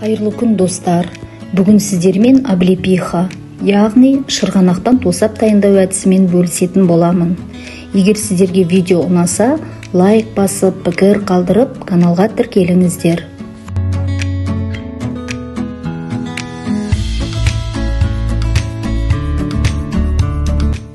Қайырлы күн, достар! Бүгін сіздермен облепиха, яғни шырғанақтан тосап дайындау әдісімен бөлісетін боламын. Егер сіздерге видео ұнаса, лайк басып, пікір қалдырып, каналға тіркеліңіздер.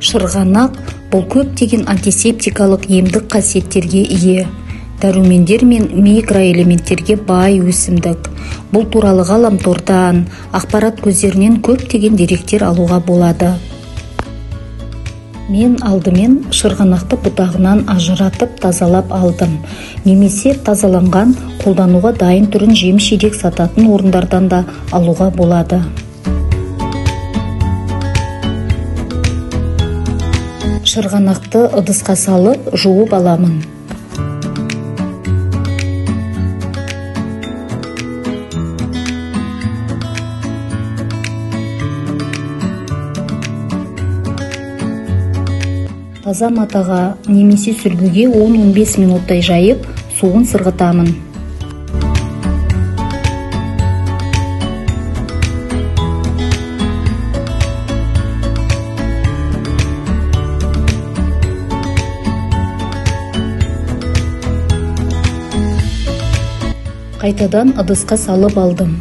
Шырғанақ бұл көптеген антисептикалық емдік қасиеттерге ие. Дәрумендер мен микроэлементтерге бай өсімдік. Бұл туралы ғаламтордан, ақпарат көздерінен көптеген деректер алуға болады. Мен алдымен шырғанақты бұтағынан ажыратып тазалап алдым. Немесе тазаланған, қолдануға дайын түрін жеміс-жидек сататын орындардан да алуға болады. Шырғанақты ыдысқа салып, жуып аламын. Таза матаға немесе сүлгіге 10-15 минуттай жайып, суын сырғытамын. Қайтадан ыдысқа салып алдым.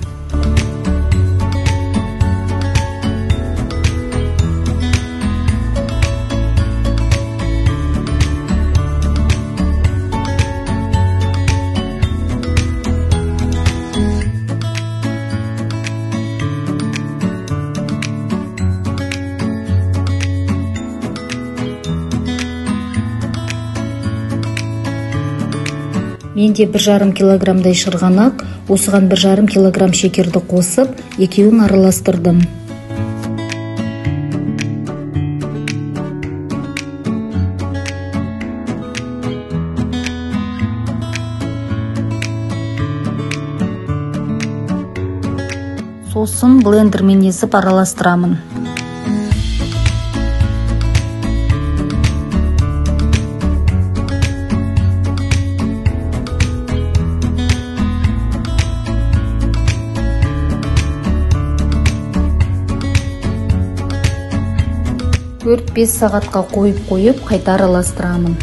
Менде 1,5 килограммдай шырғанақ, осыған 1,5 килограмм шекерді қосып, екеуін араластырдым. Сосын блендермен езіп араластырамын. Төрт-бес сағатқа қойып-қойып қайта араластырамын.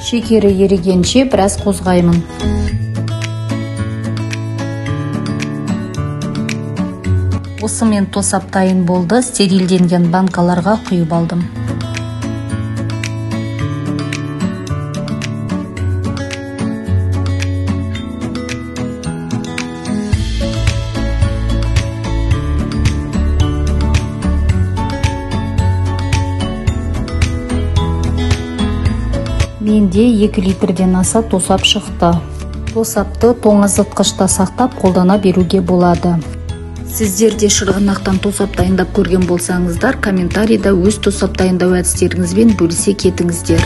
Шекері ерігенше біраз қозғаймын. Осымен тосап дайын болды, стерилденген банкаларға құйып алдым. Менде 2 литрден аса тосап шықты. Тосапты тоңазытқышта сақтап қолдана беруге болады. Сіздер де шырғанақтан тосап дайындап көрген болсаңыздар, комментарийда өз тосап дайындау әдістеріңізбен бөлісе кетіңіздер.